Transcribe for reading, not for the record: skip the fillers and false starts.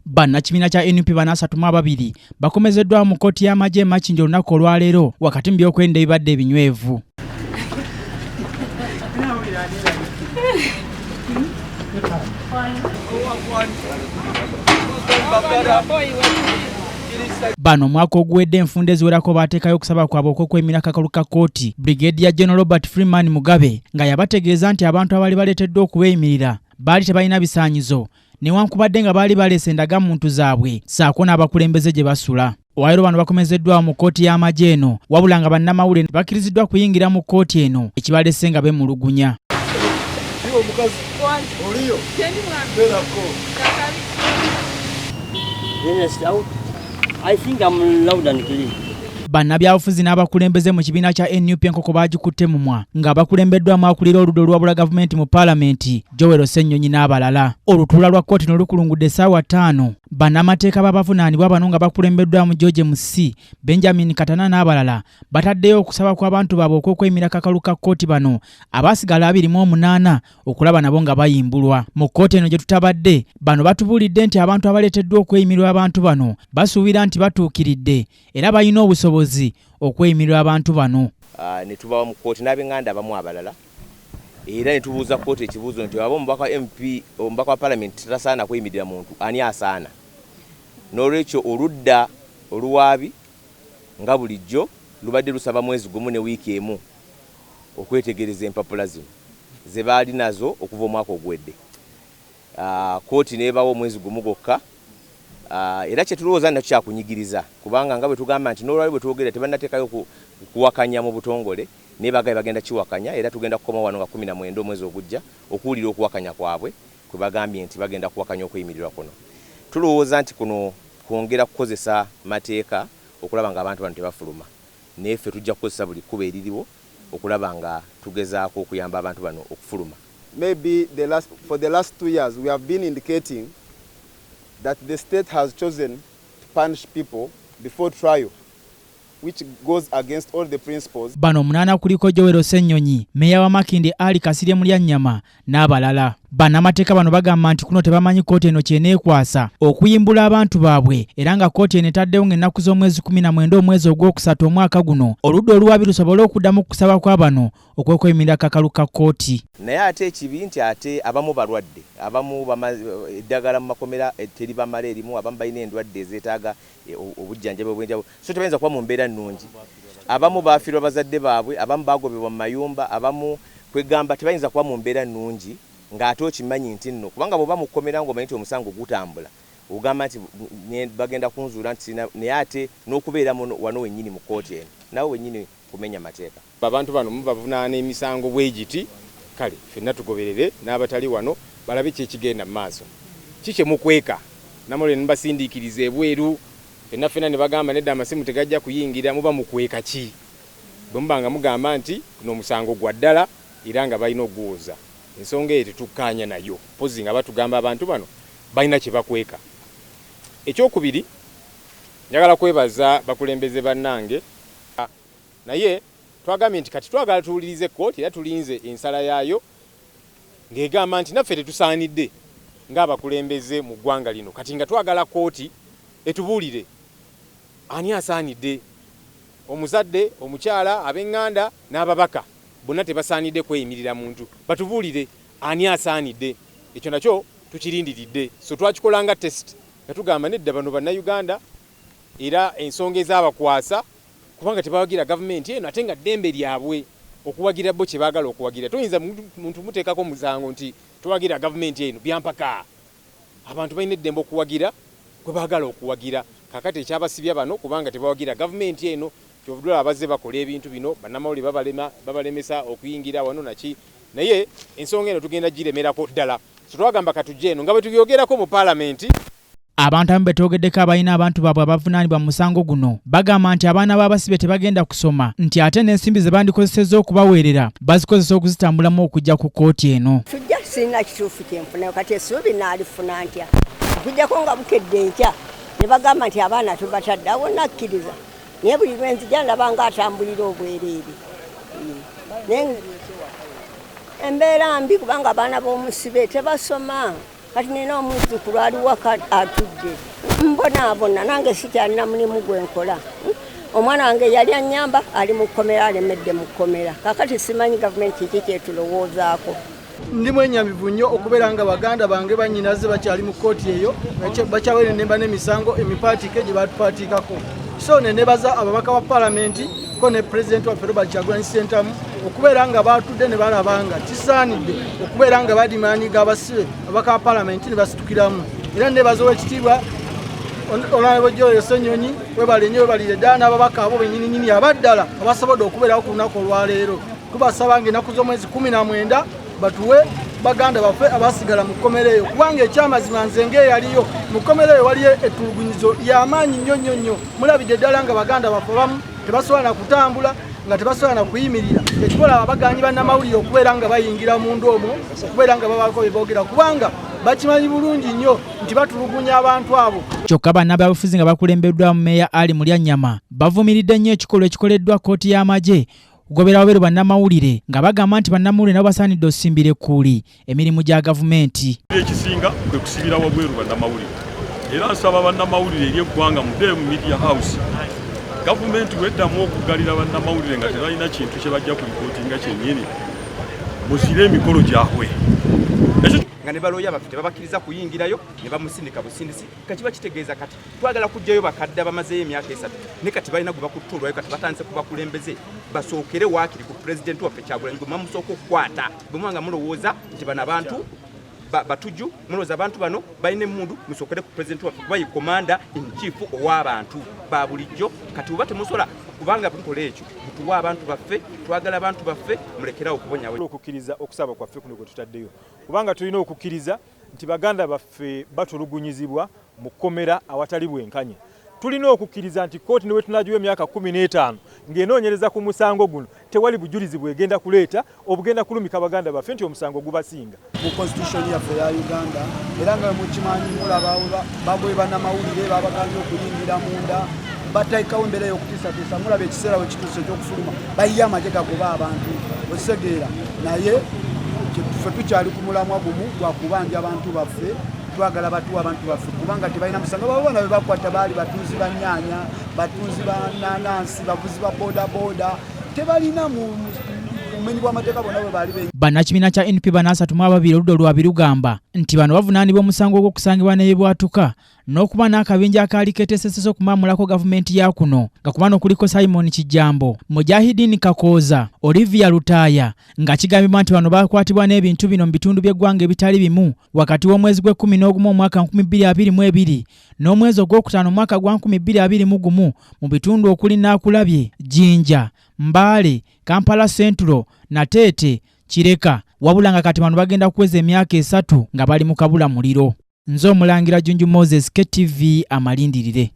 Bannakibiina kya NUP bana 32 bakomezeddwa mu kkooti y'amagye e Makindye olunaku olwaleero wakati mu byokwerinda ebibadde ebinywevu. Bano omwaka oguwedde enfunda eziwerako baateekayo okusaba kwabwe okw'okweyimira akakalu ka kkooti Brigadier General Robert Freeman Mugabe nga yabategeeza nti abantu abaali baleeteddwa okubeeyimirira baali tebalina bisaanyizo newankubadde nga baali baleese endagamuntu zaabwe ssaako n'abakulembeze gye basula. Olwaleero bano bakomezeddwawo mu kkooti y'amagye eno wabula nga bannamawulire bakkiriziddwa kuyingira mu kkooti eno ekibalese nga bemulugunya. Bannabyabufuzi n'abakulembeze mu kibiina kya NUP enkoko baagikutte mumwa nga bakulembeddwamu akulira oludda oluwabula gavumenti mu paalamenti Joel Ssennyonyi n'abalala. Olutuula lwa kkooti no lukulungudde essaawa 5 bannamateeka b'abavunaanibwa bano nga bakulembeddwamu George Musi, Benjamin Katana n'abalala bataddeyo okusaba kw'abantu baabwe okw'okweyimira kakalu ka kkooti bano abaasigala 28 okulaba nabo nga bayimbulwa. Mu kkooti eno gye tutabadde, bano batubuulidde nti abantu abaleeteddwa okweyimirwa abantu bano basuubira nti batuukiridde era balina obusobozi okweyimirwa abantu bano. Ne tubawa mu kkooti n'ab'enganda abamu abalala era ne tubuuza kkooti ekibuuzo nti aba omubaka wa MP, omubaka wa palamenti tasaana kweyimirira muntu, ani asaana? N'olwekyo oludda oluwaabi nga bulijjo lubadde lusaba mwezi gumu ne wiiki emu okwetegereza empapula zino ze baali nazo okuva omwaka oguwedde. Kkooti n'ebawa omwezi gumu gwokka era kye tulowooza nakyo kyakunyigiriza kubanga nga bwe tugamba nti n'olwali bwe twogera tebannateekayo kuwakanya mu butongole naye bagambye bagenda kiwakanya era tugenda kukomawo wano nga 19 omwezi ogujja okuwulira okuwakanya kwabwe kwe bagambye nti bagenda kuwakanya okweyimirirwa kuno. Tulowooza nti kuno kwongera kukozesa mateeka okulaba ng'abantu bano tebafuluma naye ffe tujja kukozesa buli kkubo eririwo okulaba nga tugezaako okuyamba abantu bano okufuluma. Maybe for the last 2 years we have been indicating that the state has chosen to punish people before trial, which goes against all the principles. Bano 8 kuliko Joel Ssennyonyi, meeya wa Makindye Ali Kasirye Mulyannyama n'abalala. Bannamateeka bano bagamba nti kuno tebamanyi kkooti eno ky'eneekwasa okuyimbula abantu baabwe era nga kkooti eno etaddewo ng'ennaku z'omwezi 19 omwezi ogwokusatu omwaka guno oludda oluwabi lusobole okuddamu kusaba kwa bano okwekweyimirira kakalu ka kkooti. Naye ate ekibi nti ate abamu balwadde, abamu eddagala mu makomera teribamala erimu, abamu balina endwadde ezeetaaga obujjanjabi obw'enjawulo, so tebayinza kuba mu mbeera nnungi. Abamu baafiirwa bazadde baabwe, abamu baagobebwa mu mayumba, abamu kwegamba tebayinza kuba mu mbeera nnungi ng'ate okimanyi nti nno kubanga bw'oba mu kkomera ng'omanyi nti omusango gutambula ogamba nti bagenda kunzuula nti sirina, naye ate n'okubeera wano wennyini mu kkooti eno naawe wennyini kumenya mateeka. Abantu bano mubavunaana emisango bwe giti, kale ffenna tugoberere n'abatali wano balabe ki ekigenda mu maaso. Ki kye mukweka? Namawulire ne mubasindiikiriza ebweru, ffenna ffenna ne bagamba nedda amasimu tegajja kuyingira, muba mukweka ki? Bwe muba nga mugamba nti guno omusango gwa ddala era nga balina okuguwoza, ensonga eyo tetukkaanya nayo, mpozzi nga batugamba abantu bano balina kye bakweka. Ekyokubiri, njagala kwebaza bakulembeze bannange. Naye twagambye nti kati twagala tuwulirize kkooti era tulinze ensala yaayo ng'egamba nti naffe tetusaanidde ng'abakulembeze mu ggwanga lino kati nga twagala kkooti etubuulire ani asaanidde, omuzadde, omukyala, ab'enganda n'ababaka bonna tebasaanidde kweyimirira muntu, batubuulire ani asaanidde. Ekyo nakyo tukirindiridde. So twakikola nga test nga tugamba nedda bano Bannayuganda era ensonga ezaabakwasa kubanga tebawagira gavumenti eno ate nga ddembe lyabwe okuwagira bo kye baagala okuwagira. Toyinza muntu muteekako musango nti towagira gavumenti eno, byampaka. Abantu balina eddembe okuwagira gwe baagala okuwagira. Kaakati ekyabasibya bano kubanga tebawagira gavumenti eno, ky'ova olaba bazze bakola ebintu bino, bannamawulire babalema, babalemesa okuyingira wano naki, naye ensonga eno tugenda giremerako ddala. So twagamba katujje eno nga bwe tubyogerako mu paalamenti. Abantu abamu be twogeddeko abalina abantu baabwe abavunaanibwa mu musango guno bagamba nti abaana b'abasibe tebagenda kusoma nti ate n'ensimbi ze bandikozesezza okubaweerera bazikozesa okuzitambulamu okujja ku kkooti eno. Tujja sirina kituufu kye nfunayo kati essuubi naalifuna ntya okuggyako nga bukedde enkya ne bagamba nti abaana tubatadde awo nakkiriza naye buli lwe nzija ndaba nga atambulira obwereere. Embeera mbi kubanga abaana b'omusibe tebasoma. Kati nina omuzzukulu ali waka atudde, mbonaabona, nange sikyalina mulimu gwe nkola. Omwana wange yali annyamba ali mu kkomera, alemedde mu kkomera. Kaakati simanyi gavumenti kiki kyetulowoozaako. Ndi mwenyamivu nnyo okubeera nga baganda bange bannyinaze bakyali mu kkooti eyo, bakyawerenemba n'emisango emipaatiike gye batupaatiikako. So ne nebaza ababaka ba paalamenti ko ne pulezidenti waffe Robert Kyagulanyi Ssentamu okubeera nga baatudde ne balaba nga kisaanidde okubeera nga badimaaniga abasibe ababaka ba paalamenti ne basitukiramu. Era nebaza owekitiibwa Honorable Joel Ssenyonyi, webale nnyo, webalire ddala n'ababaka abo bennyininyini abaddala abasobodde okubeerawo ku lunaku olwaleero. Tubasaba nga ennaku z'omwezi 19 batuwe baganda baffe abasigala mu kkomera eyo, kubanga ekyamazima nze ng'eyaliyo mu kkomera eyo waliyo ettulugunyizo ly'amaanyi nnyo nnyo nnyo. Mulabidde ddala nga baganda baffe abamu tebasobola na kutambula, nga tebasobola na kuyimirira. Ekikola abaganyi bannamawulire okubeera nga bayingira munda omwo okubeera nga babaako bye boogera, kubanga bakimanyi bulungi nnyo nti batulugunya abantu abo. Kyokka bannabyabufuzi nga bakulembeddwa Mmeeya Ali Mulyanyama bavumiridde nnyo ekikolwa ekikoleddwa kkooti y'amagye kugobera wabweru bannamawulire, nga bagamba nti bannamawulire nabo basaanidde osimbira ekkuuli emirimu gya gavumenti. Ekisinga kwe kusibira wabweru bannamawulire, era nsaba bannamawulire eri eggwanga muddeeyo mu media house. Gavumenti weddamu okuggalira bannamawulire nga tebalina kintu kye bajja kulipootinga kyennyini, muzire emikolo gyabwe. Nga ne balooya baffe tebabakkiriza kuyingirayo, ne bamusindika busindisi. Kakiba kitegeeza kati twagala kuggyayo bakadde abamazeeyo emyaka 3, ne kati balina gwe bakutte olwayo, kati batandise kubakulembeze basookere waakiri ku pulezidenti waffe Kyagulanyi gwe bamusooka okukwata. Bwe muba nga mulowooza nti bano abantu batujju, mulowooza abantu bano balina emmundu, musookere ku pulezidenti waffe kuba ye commander in chief ow'abantu ba bulijjo. Kati oba temusobola kubanga mukola ekyo, mutuwe abantu baffe, twagala abantu baffe, mulekerawo okubonyawo. Okukkiriza okusaba kwaffe kuno kwe tutaddeyo, kubanga tulina okukkiriza nti baganda baffe batulugunyizibwa mu kkomera awatali bwenkanya. Tulina okukkiriza nti kkooti ne bwe tunagiwa emyaka 15 ng'enoonyereza ku musango guno, tewali bujulizi bwegenda kuleeta obugenda kulumika baganda baffe nti omusango gubasinga. Mu constitution yaffe ya Uganda, era nga mukimanyi mulaba bagoye bannamawulire babagambye okuyingira munda, bateekawo embeera y'okutiisatiisa. Mulaba ekiseera we kituuse eky'okufuluma, bayiye amagye gagoba abantu, okitegeera. Naye ffe tukyali ku mulamwa gumu gwa kubanja abantu baffe, twagala batuwe abantu baffe kubanga tebalina musango. Baba bana be bakwata baali batunzi ba nnyaanya, batunzi ba nanansi, bavuzi ba bodaboda, tebalina bumenyi bw'amateeka bonna bwe baali. Bannakibiina kya NP bana 32 oludda olwabi lugamba nti bano bavunaanibwa omusango ogw'okusangibwa n'ebibwatuka n'okuba n'akabinja akaali keetesesese okumaamulako gavumenti ya kuno, nga ku bano kuliko Simon Kijjambo, Mujahidin Kakooza, Olivia Lutaaya, nga kigambibwa nti bano baakwatibwa n'ebintu bino mu bitundu by'eggwanga ebitali bimu wakati w'omwezi gw'e11 omwaka 2022 n'omwezi ogwokutaano omwaka gwa 2021 mu bitundu okuli Naakulabye, Jinja, Mbale, Kampala Central, Nateete, Kireka, wabula nga kati bano bagenda kuweza emyaka 3 nga bali mu kabula muliro. Nze Omulangira Junju Moses, KTV amalindirire.